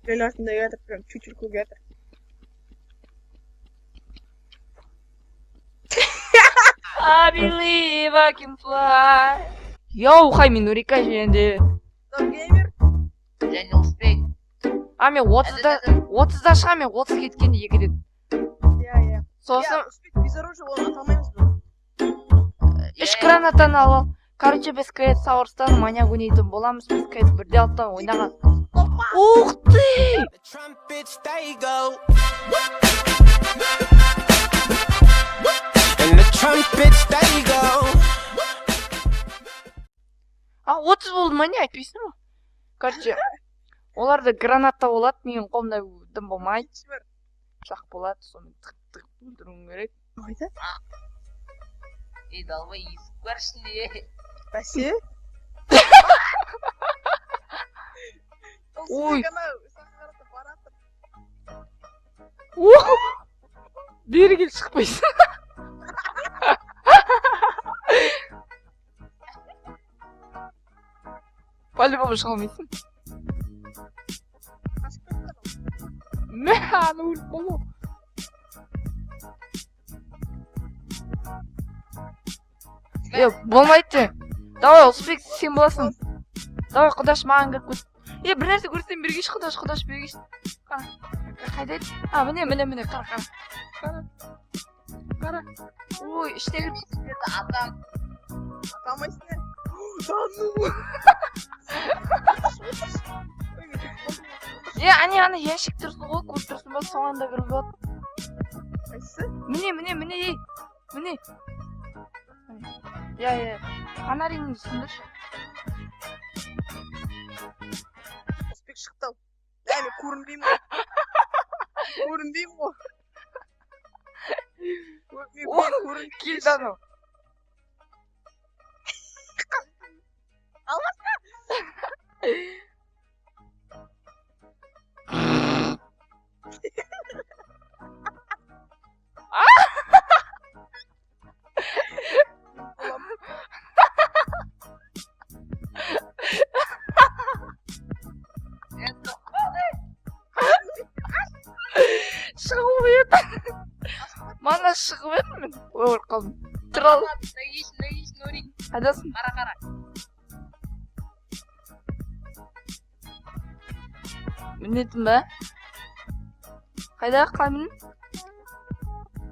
Мен артында келатыр, прям чуть-чуть келатыр. I believe I can fly. Йоу, хай, мен Нурика және Стоп геймер. Және Ұлысбек. А мен 30-да 30-да шығамын, мен 30 кеткенде екіден. Иә, иә. Сосын Иә, Ұлысбек без оружия, оны ата алмаймыз біз. үш гранатаны алып. Короче, біз КС Сауырстан маньяк ойнайтын боламыз. Біз КС бірде алтыдан ойнаған. Ух ты! The trumpets they go. And the trumpets they go. А 30 болды ма, не айтпайсың ба? Короче, оларда граната болады, менің қолымда дым болмайды. Бар. Пышақ болады, сонымен тық тық өлтіруім керек. Қайда? Ей, далбай, есік бар ішінде. Бәсе. Ой. Ұлысбек анау саған қарата баратыр. Ух! Бері кел, шықпайсың. По-любому шыға алмайсың. Қашып кетті анау. Мә, ана өліп қалды ғой. Е, болмайды. Давай, Ұлысбек, сен боласың. Давай, құдаш, маған кіріп кет. Е, бір нәрсе көрсем бергейші, құдаш, құдаш, бергейші. Қара, қайда еді? А, міне, міне, міне, қара, қара. Қара. Қара. Ой, ішіне кіріп. Есіктерді атам. Ата алмайсың ә? Да ну. Ой, мен кетіп қалдым. Е, әне, ана ящик тұрсын ғой, көріп тұрсың ба, соған да кіруге болады. Қайсысы? Міне, міне, міне, ей. Міне. Иә, иә. Фонаригіңді сөндірші. Ұлысбек шықты ау. Ә, мен көрінбеймін ғой. Көрінбеймін ғой. Мен О, көрінбеймін. Келді анау. Е, тоқта. Шығып еді. Мана шығып едім мен. Ой, өліп қалдым. Тұра ал. Нұрик, Нұрик, Нұрик. Қайдасың? Қара, қара. Мінетін ба? Қайда? Қалай міндің?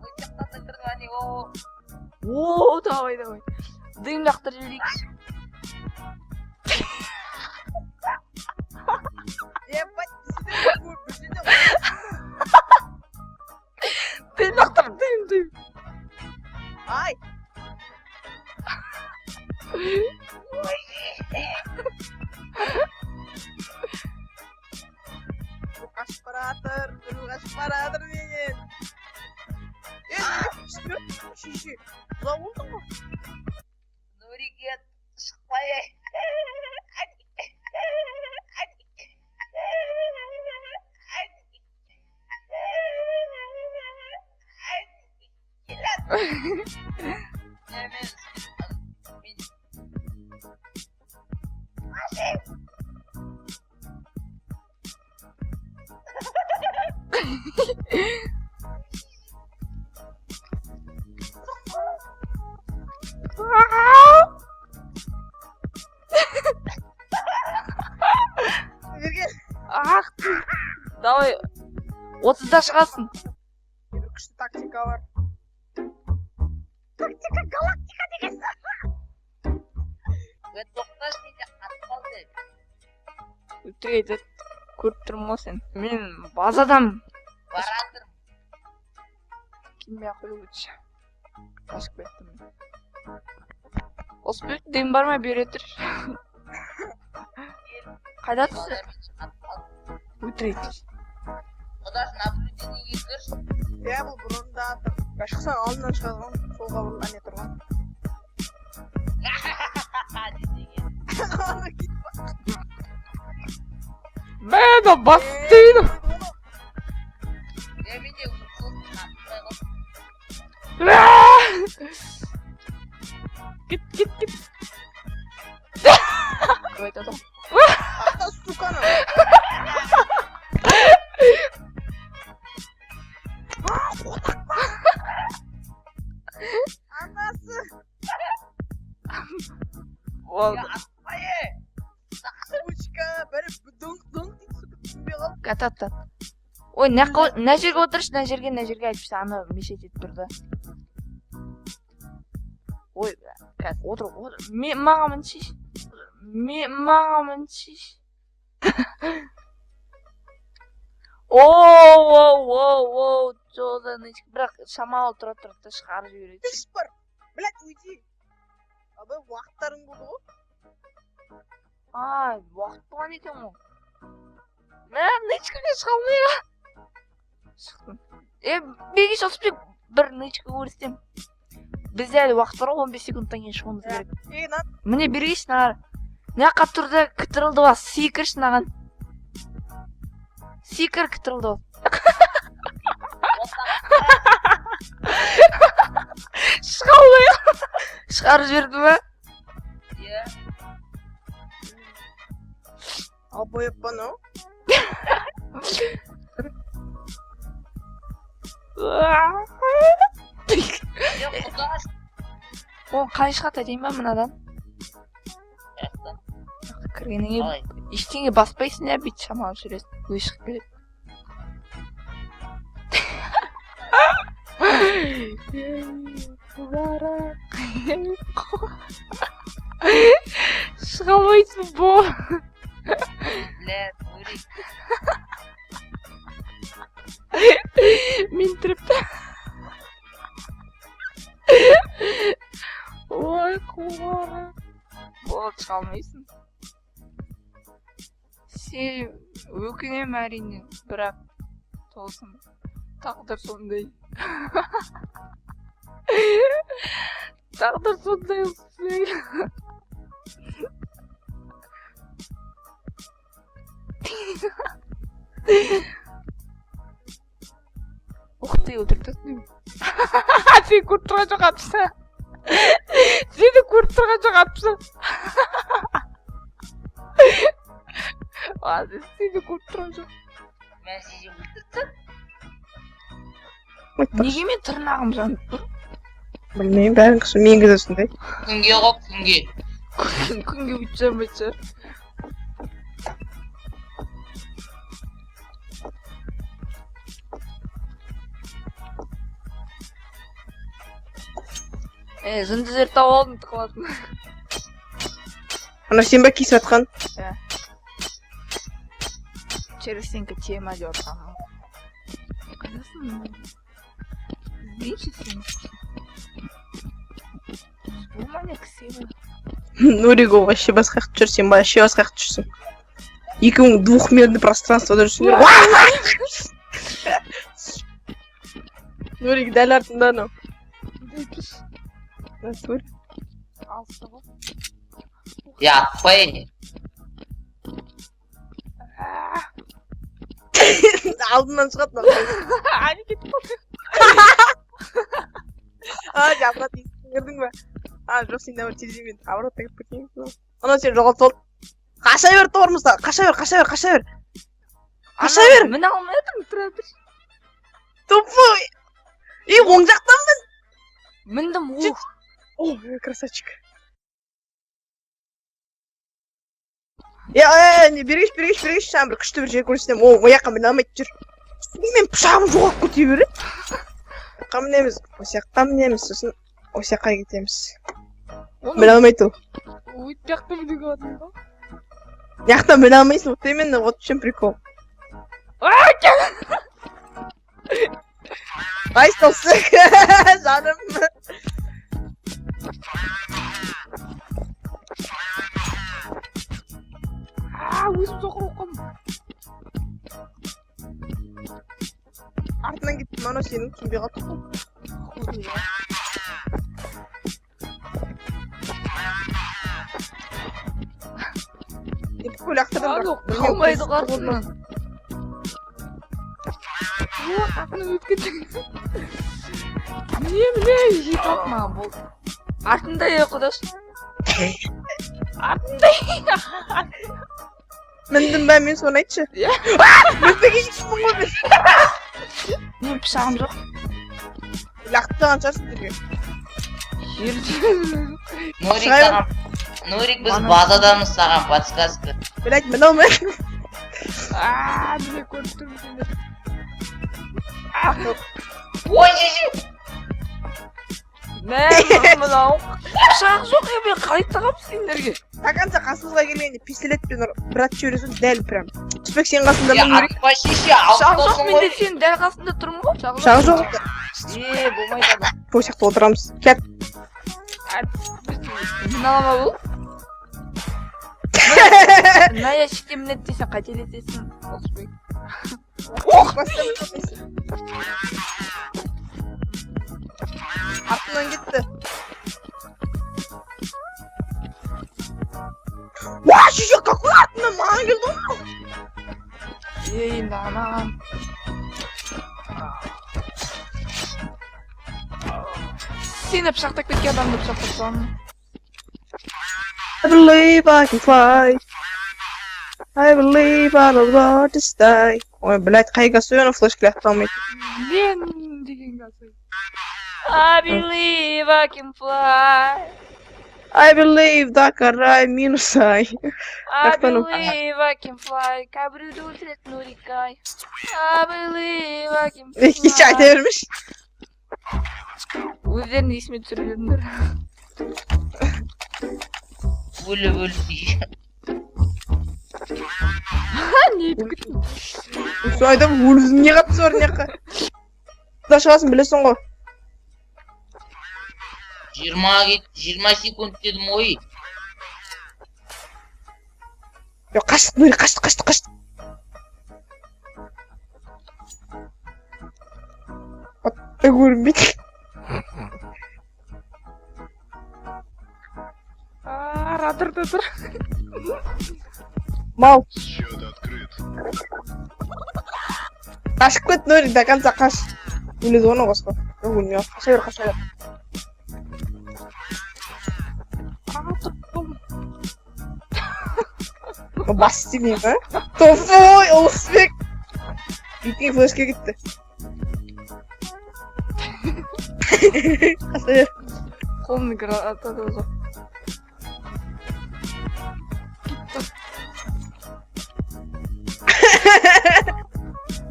Ой, жақтан кірдім, әне, о. О, давай, давай. Дым лақтырып жіберейікші. Ебать, сендер бұл жерде Дым лақтыр, дым, дым. Ай, біреу қашып баратыр, біреу қашып баратыр менен. Е, неге шеше, ұзақ болдың ғой. Нұрик, е, шықпай, ей. Әне. Әне. Әне. Е, мен. Берген. Ах ты. Давай. 30-да шығасың. Бір күшті тактика бар. Тактика галактика деген. Е, тоқташы, менде атып қалды. Өтірік айтады. Көріп тұрмын ғой сен. Мен базадам. Баратырмын. Келмей ақ қой лучше. Қашып кеттім. Ұлысбек, дым бар ма, бере тұр. Қайда түсті? Балдармен атып қалды. Өтірік айтады. Құдаш, наблюдениеге кірші. Иә, бұл бұрында тұр. Шықсаң алдынан шығады ғой. Солға бұрын әне тұрған. Десең. Ана кетіп Мә, да бас дейді. Е, менде сосын атпай қалды. Кет, кет, кет. Деп айтады ғой. Ата, сука, анау. Болды. Атпа, е. Сучка, бәрі дыңқ дыңқ дейді, сука, түсінбей қалдым. Ат, ат, ат. Ой, мына жерге отыршы, мына жерге, мына жерге, әйтпесе ана мешать етіп тұр да. Ой, қазір отыр, отыр. Мен маған міншейші. Мен маған міншейші. Оу, оу, оу, оу, чё за нычка? Бірақ шамалы тұра тұрады да шығарып жібереді. Іш бар. Блядь, уйди. Абай, уақыттарың болды ғой. Ай, уақыт болған екен ғой. Мә, нычкаға шыға алмай шықтым. Е, бергеш, Ұлысбек, бір нычка көрсетемін. Бізде әлі уақыт бар ғой, 15 секундтан кейін шығуымыз керек. Ей, на. Міне, бергеш, мына мына жаққа тұр да, кітрілді бас, секірші мынаған. Секір, кітрілді бас. Шыға алмай шығарып жіберді ма? Иә. Абай, анау. Е, құдаш. Ол қалай шығады, айтайын ба, мынадан? Жақтан. Кіргеннен кейін Қалай? ештеңе баспайсың, иә, бүйтіп шамалы жүресің, өзі шығып келеді. Шыға алмайсың, бо. Блядь, Нурик. Мен тіріпті. Ой, қуара. Болды, шыға алмайсың. Сен өкінемін, әрине, бірақ толсын, тағдыр сондай. Тағдыр сондай, Ұлысбек. Ух ты, өлтіріп тастадым. Сені көріп тұрған жоқ атыпса. Сені көріп тұрған жоқ атыпса. Сені көріп тұрған жоқ. Мен сені өлтірдім. Неге мен тырнағым жанып тұр? Білмеймін, бәрін қысы менікі де сондай. Күнге ғой, күнге. Күнге өйтіп жанбайтын шығар. Е, жынды жер тауып алдым тығылатын. Ана сен ба киісіп жатқан? Через стенка тема деп жатқан. Қайдасың? Іздейінші сені. Бұл маньяк кісі. Нуриго вообще басқа жақта жүр, сен вообще басқа жақта жүрсің. Екеуің двухмерный пространствода жүрсіңдер. Нурик дәл артында анау. Натуре. Алыста ғой. Е, атпа, е. Алдынан шығады мынау. Әне кетіп қалды. А, жабырат есікті кірдің бе? А, жоқ, сен бір тереземен обратно кіріп кеткенсің. Анау сені жоғалтып алды. Қаша бер тормозда, қаша бер, қаша бер, қаша бер. Қаша бер. Міне алмай жатырмын, тұра тұр. Тупой. Ей, оң жақтан. Міндім, ух. О, красавчик. Е, е, не, бергеш, бергеш, бергеш, саған бір күшті бір жер көрсетемін. О, ол жаққа міне алмайды, жүр. Мен пышағым жоғалып кете береді. Жаққа мінеміз, осы жаққа мінеміз, сосын осы жаққа кетеміз. Міне алмайды ол. Өйтпей ақ та мінуге болады ғой. Мына жақта міне алмайсың, вот именно, вот в чем прикол. Ай, саусық, жаным. А, өзім соқыр болып қалдым. Артынан кеттім, анау сенің түсінбей қалды. Походу, иә. Деп лақтырдым Анау бірақ. Білмеймін, қалмайды ғой қайсы артынан. О, артынан өтіп кетті. Міне, міне, жетіп алды маған, болды. Артында, е, құдаш. Артында. Міндім бе, мен соны айтшы. Иә. Мінбеген екенмін ғой мен. Менің пышағым жоқ. Лақтырған шығар сендерге. Жерде. Нурик Шыға бер. саған. Нурик, біз базадамыз, саған подсказка. Блять, мынау ма? А, міне көріп тұрмын сені. Ой, шеше. Мә, мынау. Пышақ жоқ, е, мен қалай тығамын сендерге? До конца қасымызға келгенде пистолетпен ұрып, бір атып жібересің дәл прям. Түспек сенің қасында Я ма, Нурик? атпа, шеше, Пышақ жоқ, алып мен де сенің дәл қасында тұрмын ғой. Пышақ жоқ. Е, болмайды ана. Сол сияқты отырамыз. Кет. Міне ала ма бұл? Мына ящикте мінеді десең қателесесің. Ұлысбек. Баста міне алмайсың. Артынан кетті. Уа, шеше, какой артынан маған келді ғой. Ей, енді анаған. Сені пышақтап кеткен адамды пышақтап саламын. I believe I can fly. I believe I don't want to stay. Ой, блядь, қай газ ана флешка лақтыра алмайды. Мен деген газы. I believe I can fly. I believe да карай минус ай. I Жақтану. believe I can fly. Кабрюді өлтіреді Нурикай. I believe I can Кеше айта fly. бермеш. Өздерің есіме түсіріп жүріңдер. Өліп өліп. Не айтып кеттің? Соны айтамын, өлімнің не қатысы бар мына жаққа? Құда шығасың, білесің ғой. 20 кет, 20 секунд дедім ғой. Жоқ, қаштық, Нури, қаштық, қаштық, қаштық. Атта көрінбейді. А, радарда тұр. Мал. Счет открыт. Қашып кет, Нури, до конца қаш. Өледі ғой анау қасқа. Жоқ, өлмей қалды. Қаша бер, қаша бер. А, тұрып қалдым. Бас істемей ма? Тупой, Ұлысбек. Бетіңе флешка кетті. Қаша бер. Қолымда граната да жоқ.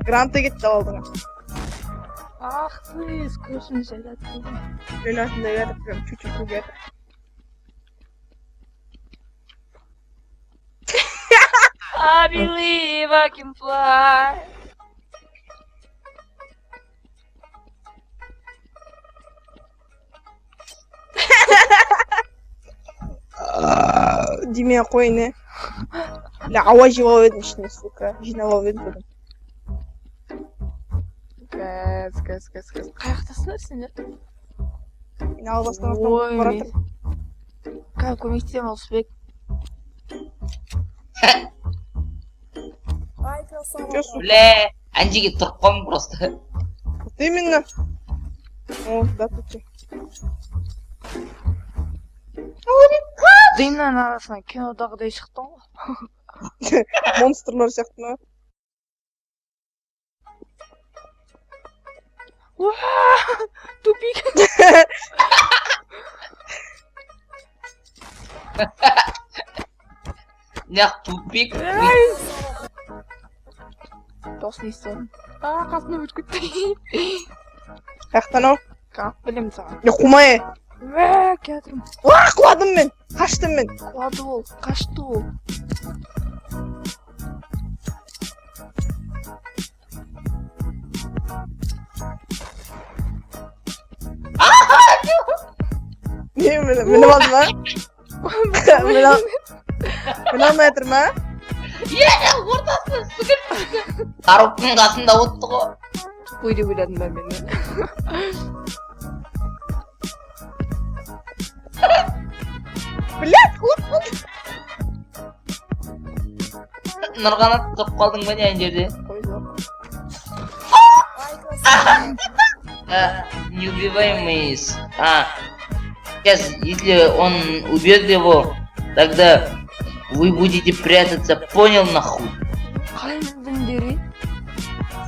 Гранта кетті алдыңа. Ах ты, көзін жайлады. Мен артында жатыр, прям чуть-чуть көк жатыр. I believe I can fly. Демей ақ қояйын, е. Бля, ауа жеп алып едім ішіне, сука. Жинап алып едім содан. Газ, газ, газ, газ. Қай жақтасыңдар сендер? Мен албастан артынан Ой, бара мен- жатырмын. Кәдімгі көмектесемін, Ұлысбек. Чё, сука? Бля, ана жерге тұрып қалдым просто. Вот именно. О, да, тут чё. Дымның арасынан кинодағыдай шықтың ғой. Монстрлар сияқты ма? Уа, тупик. Мына тупик. Дос не істедің? А, қасымнан өтіп кетті. Қаяқтан ау? Қап білемін саған. Е, қумай. Уә, келатырмын. Уа, құладым мен. Қаштым мен. Құлады ол, қашты ол. Не, мініп алды ма? Міне алмай жатыр ма? Е, ортасында сүгір. Коробканың қасында отты ғой. Тупой деп ойладым ба мені? Блядь, құлап қалдым. Нұрғанат, тұрып қалдың ба не ана жерде? Қой, жоқ. Неубиваемый. А, сейчас, если он убьет его, тогда вы будете прятаться, понял нахуй? Қалай міндіңдер, е?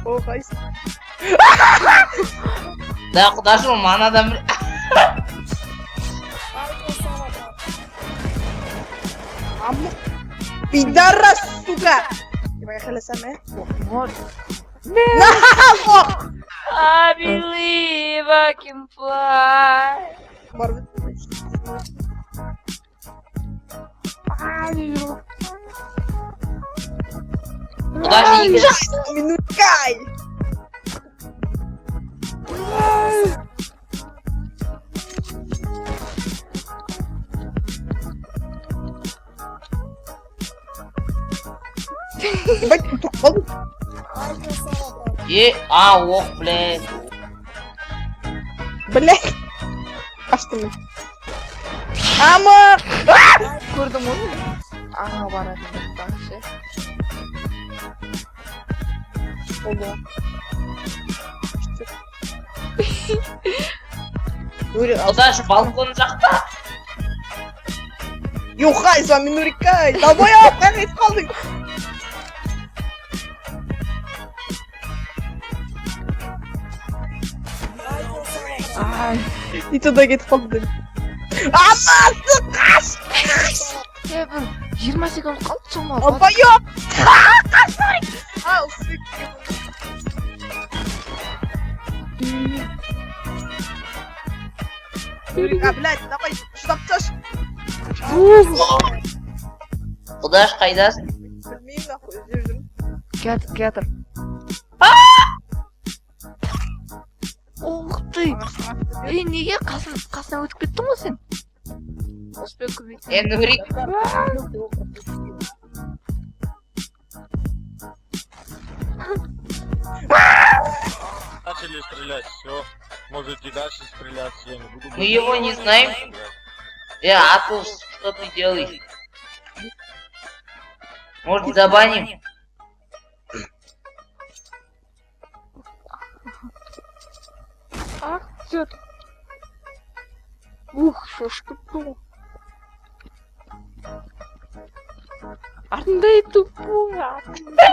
О, қайсы? Да, құдашым, манадан бір... Амық. Пидорас, сука! Деп айқайласам, ә? Вот. Ох! I believe I can fly. Барып. Құдаш екі. Минуткай! Ебать, тұрып қалдым. Е, а, ох, блядь. Блядь. Қаштым мен. Амық! Көрдім ғой мен. Аңға баратын жақтағы ше. Болды. Нурик, ал. Құдаш балкон жақта. Юхай, с вами Нурикай. Долбоёб, қайда кетіп қалдың? Ай. И туда кетіп қалды. Анасы, қаш! Е, бір 20 секунд қалды шамалы. Долбоёб! Қаш, Нурик! Ал, сука. Нурик, а, блядь, давай, шыдап тасташы. Құдаш қайдасың? Білмеймін, нахуй, іздеп жүрмін. Келатыр, келатыр. Ух ты! Ей, неге қасынан өтіп кеттің ғой сен? Оспен көмек. Е, Нурик. Начали стрелять, все. Можете дальше стрелять, я не буду. Мы его не знаем. Э, Атл, что ты делаешь? Может, забаним? Ах, жүр. Ух, шошып кеттім ғой. Артында тупой, артында.